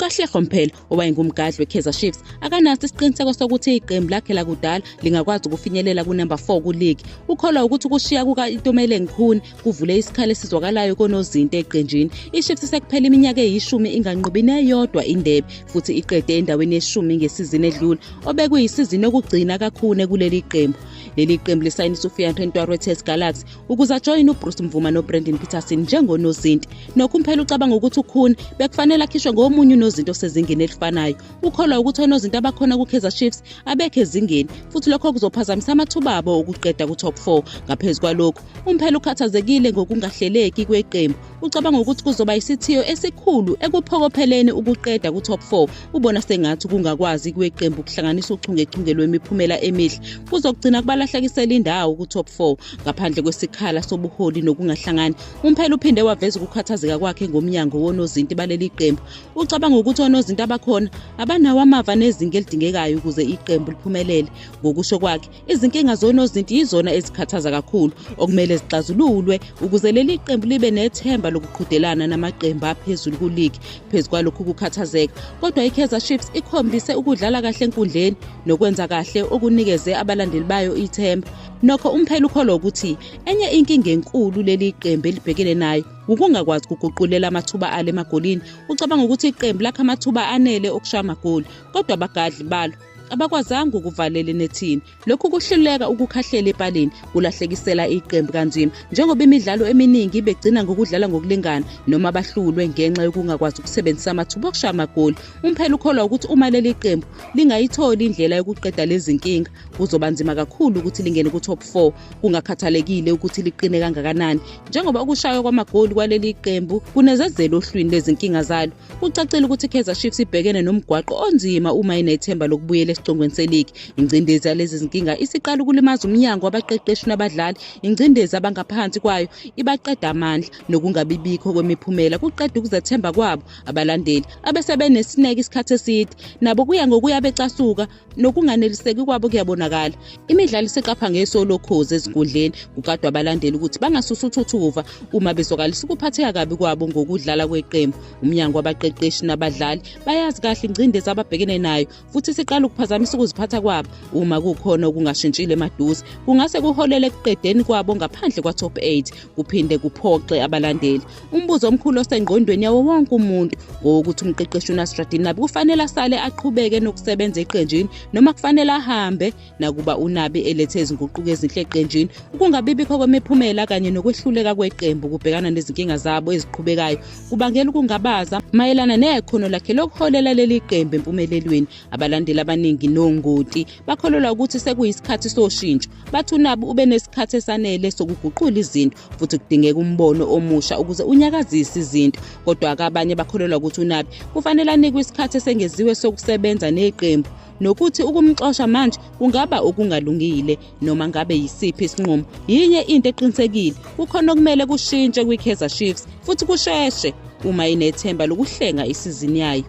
UKatlego Mphela, owayengumgadli weKaizer Chiefs, akanaso isiqiniseko sokuthi iqembu lakhe lakudala lingakwazi ukufinyelela kunamba 4 kuligi. Ukholwa ukuthi ukushiya kuka-Itumeleng Khune kuvule isikhala esizwakalayo konozinti eqenjini. IChiefs sekuphela iminyaka eyishumi inganqobi neyodwa indebe futhi iqede endaweni yeshumi ngesizini edlule, obekuyisizini yokugcina kaKhune kuleli qembu. Leli qembu lisayinisa uFiandre Ntwari weTS Galaxy ukuze ajoyine uBruce Mvuma noBrandon Petersen njengonozinti. Nokho uMphela ucabanga ukuthi uKhune bekufanele akhishwe ngomunye unozinti osezingeni elifanayo. Ukholwa ukuthi onozinti abakhona kuKaizer Chiefs abekho ezingeni futhi lokho kuzophazamisa amathuba abo okuqeda ku-top 4. Ngaphezu kwalokhu, uMphela ukhathazekile ngokungahleleki kweqembu. Ucabanga ukuthi kuzoba isithiyo esikhulu ekuphokopheleni ukuqeda ku-top 4. Ubona sengathi ukungakwazi kweqembu ukuhlanganisa uchungechunge lwemiphumela emihle kuzogcina kubalahlekisela indawo ku-top 4. Ngaphandle kwesikhala sobuholi nokungahlangani, uMphela uphinde waveza ukukhathazeka kwakhe ngomnyango wonozinti baleli qembu. Ucabanga ukuthi onozinti abakhona abanawo amava nezinga elidingekayo ukuze iqembu liphumelele. Ngokusho kwakhe, izinkinga zonozinti yizona ezikhathaza kakhulu okumele zixazululwe ukuze leli qembu libe nethemba lokuqhudelana namaqembu aphezulu kuligi. Phezu kwalokhu kukhathazeka, kodwa iKaizer Chiefs ikhombise ukudlala kahle enkundleni nokwenza kahle okunikeze abalandeli bayo ithemba. Nokho uMphela ukholwa ukuthi enye inkinga enkulu leli qembu elibhekene nayo wukungakwazi ukuguqulela amathuba alo emagolini. Ucabanga ukuthi iqembu lakha amathuba anele okushaya amagoli, kodwa abagadli balo abakwazanga ukuvalela enethini. Lokhu kuhluleka ukukhahlela epalini kulahlekisela iqembu kanzima, njengoba imidlalo eminingi begcina ngokudlala ngokulingana noma bahlulwe ngenxa yokungakwazi ukusebenzisa amathuba okushaya amagoli. UMphela ukholwa ukuthi uma leli qembu lingayitholi indlela yokuqeda lezi nkinga, kuzoba nzima kakhulu ukuthi lingene ku-top 4 kungakhathalekile ukuthi liqine kangakanani. Njengoba ukushaywa kwamagoli kwaleli qembu kunezezela ohlwini lwezinkinga zalo, kucacile ukuthi iKaizer Chiefs ibhekene nomgwaqo onzima uma inethemba lokubuyela esicongweni seligi. Ingcindezi yalezi zinkinga isiqala ukulimaza umnyango wabaqeqeshi nabadlali. Ingcindezi abangaphansi kwayo ibaqeda amandla, nokungabibikho kwemiphumela kuqeda ukuzethemba kwabo. Abalandeli abesebenesineke isikhathi eside nabo kuya ngokuya becasuka, nokunganeliseki kwabo kuyabonakala. Imidlalo isiqapha ngeso lokhozi ezinkundleni, kukadwa abalandeli ukuthi bangasusa uthuthuva uma bezwakalisa ukuphatheka kabi kwabo ngokudlala kweqembu. Umnyango wabaqeqeshi nabadlali bayazi kahle ingcindezi ababhekene nayo futhi siqala ukuphazamisa ukuziphatha kwabo. Uma kukhona okungashintshile emaduze, kungase kuholele ekuqedeni kwabo ngaphandle kwa-top 8, kuphinde kuphoxe abalandeli. Umbuzo omkhulu osengqondweni yawo wonke umuntu ngowokuthi umqeqeshi uNasreddine Nabi kufanele asale aqhubeke nokusebenza eqenjini noma kufanele ahambe. Nakuba uNabi elethe izinguquko ezinhle eqenjini, ukungabibikho kwemiphumela kanye nokwehluleka kweqembu ukubhekana nezinkinga zabo eziqhubekayo kubangela ukungabaza mayelana nekhono lakhe lokuholela leli qembu empumelelweni. Abalandeli abaningi nongoti bakholelwa ukuthi sekuyisikhathi soshintsho. Bathi uNabi ube nesikhathi esanele sokuguqula izinto futhi kudingeka umbono omusha ukuze unyakazise izinto. Kodwa-ke abanye bakholelwa ukuthi uNabi kufanele anikwe isikhathi esengeziwe sokusebenza neqembu nokuthi ukumxosha manje kungaba okungalungile. Noma ngabe yisiphi isinqumo, yinye into eqinisekile, kukhona okumele kushintshe kwiKaizer Chiefs futhi kusheshe uma inethemba lokuhlenga isizini yayo.